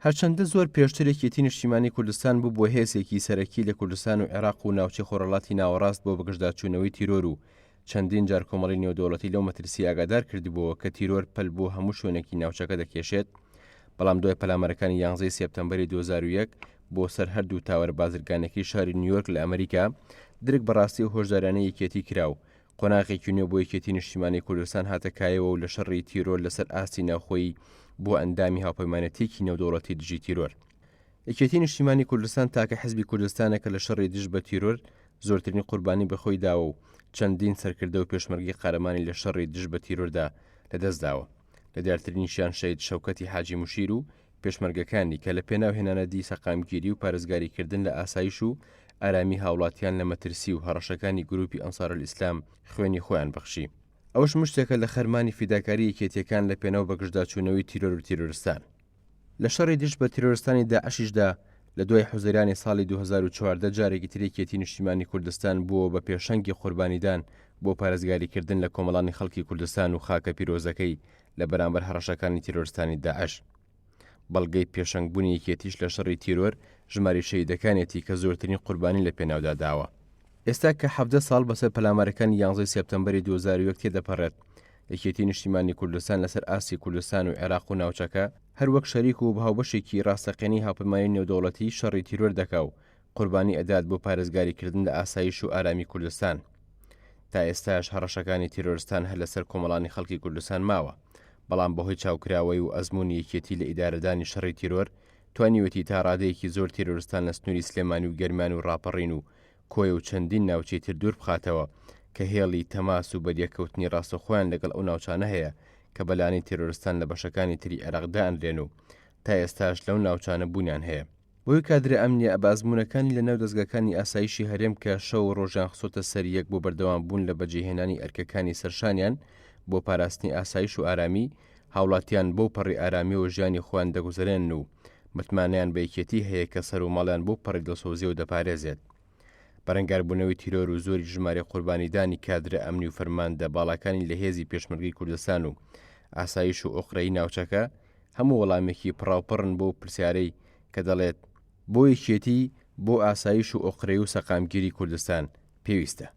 هەرچەندە زۆر پێشتر یەکێتی نیشتیمانی کوردستان ببووە هێزێکی سەرەکی لە کوردستان و عێراق و ناوچەی خۆرهەڵاتی ناوەڕاست بۆ بەگژداچوونەوەی تیرۆر و چەندین جار کۆمەڵی نێودەوڵەتی لەو مەترسییە ئاگادار کردبووەوە کە تیرۆر پەل بۆ هەموو شوێنێکی ناوچەکە دەکێشێت، بەڵام دوای پەلامارەکانی یانزەی سێپتەمبەری 2001 بۆ سەر هەردوو تاوەرە بازرگانیەکەی شاری نیویۆرک لە ئەمریکا، درک بە ڕاستی و هۆشداریانەی یەکێتی کرا و قۆناغێکی نوێ بۆ یەکێتی نیشتیمانی کوردستان هاتە کایەوە و لە شەڕی تیرۆر لەسەر ئاستی ناوخۆیی بووە ئەندامی هاوپەیمانێتیەکی نێودەوڵەتی دژی تیرۆر. یەکێتی نیشتیمانی کوردستان تاکە حزبی کوردستانە کە لە شەڕی دژ بە تیرۆر زۆرترین قوربانی بە خۆی داوە و چەندین سەرکردە و پێشمەرگەی قارەمانی لە شەڕی دژ بە تیرۆردا لە دەست داوە. لە دیارترینیشیان شەهید شەوکەتی حاجی موشیر و پێشمەرگەکانی کە لە پێناو هێنانەدی سەقامگیری و پارێزگاریکردن لە ئاسایش و ئارامی هاوڵاتیان لە مەترسی و هەڕەشەکانی گروپی ئەنسارولئیسلام خوێنی خۆیان بەخشی. ئەوەش مشتێکە لە خەرمانی فیداکاری یەکێتیەکان لە پێناو بەگژداچوونەوەی تیرۆر و تیرۆرستان. لە شەڕی دژ بە تیرۆرستانی داعشیشدا لە دوای حوزەیرانی ساڵی 2014 جارێکی تر یەکێتی نیشتیمانی کوردستان بووەوە بە پێشەنگی قوربانیدان بۆ پارێزگاریکردن لە کۆمەڵانی خەڵکی کوردستان و خاکە پیرۆزەکەی لە بەرامبەر هەڕەشەکانی تیرۆرستانی داعش. بەڵگەی پێشەنگبوونی یەکێتیش لە شەڕی تیرۆر ژمارەی شەهیدەکانێتی کە زۆرترین قوربانی لە پێناودا داوە. ئێستا کە 17 ساڵ بەسەر پەلامارەکانی یانزەی سێپتەمبەری 2001 تێدەپەڕێت، یەکێتی نیشتیمانی کوردستان لەسەر ئاستی کوردستان و عێراق و ناوچەکە، هەر وەک شەریک و هاوبەشێکی ڕاستەقینەی هاوپەیمانی نێودەوڵەتی شەڕی تیرۆر دەکا و قوربانی ئەدات بۆ پارێزگاریکردن لە ئاسایش و ئارامی کوردستان. تا ئێستاش هەڕەشەکانی تیرۆرستان هەر لەسەر کۆمەڵانی خەڵکی کوردستان ماوە، بەڵام بەهۆی چاوکراوەی و ئەزموونی یەکێتی لە ئیدارەدانی شەڕی تیرۆر، توانیوێتی تا ڕادەیەکی زۆر تیرۆرستان لە سنووری سلێمانی و گەرمیان و ڕاپەڕین و کۆیە و چەندین ناوچەی تر دوور بخاتەوە کە هێڵی تەماس و بەریەککەوتنی ڕاستەوخۆیان لەگەڵ ئەو ناوچانە هەیە کە بە لانەی تیرۆرستان لە بەشەکانی تری عێراق دائەنرێن و تا ئێستاش لەو ناوچانە بوونیان هەیە. بەهۆی کادرە ئەمنییە بەئەزموونەکانی لەناو دەزگاکانی ئاسایشی هەرێم کە شەو و ڕۆژیان خستۆتە سەر یەک بۆ بەردەوام بوون لە بەجێهێنانی ئەرکەکانی سەرشانیان بۆ پاراستنی ئاسایش و ئارامی هاوڵاتیان بەو پەڕی ئارامیەوە ژیانی خۆیان دەگوزەرێنن و متمانەیان بە یەکێتی هەیە کە سەر و ماڵیان بەو پەڕی دڵسۆزیەوە دەپارێزێت. بەرەنگاربوونەوەی تیرۆر و زۆری ژمارەی قوربانیدانی کادرە ئەمنی و فەرماندە باڵاکانی لە هێزی پێشمەرگەی کوردستان و ئاسایش و ئۆقرەیی ناوچەکە هەموو وەڵامێکی پڕاوپڕن بەو پرسیارەی کە دەڵێت بۆ یەکێتی بۆ ئاسایش و ئۆقرەیی و سەقامگیری کوردستان پێویستە؟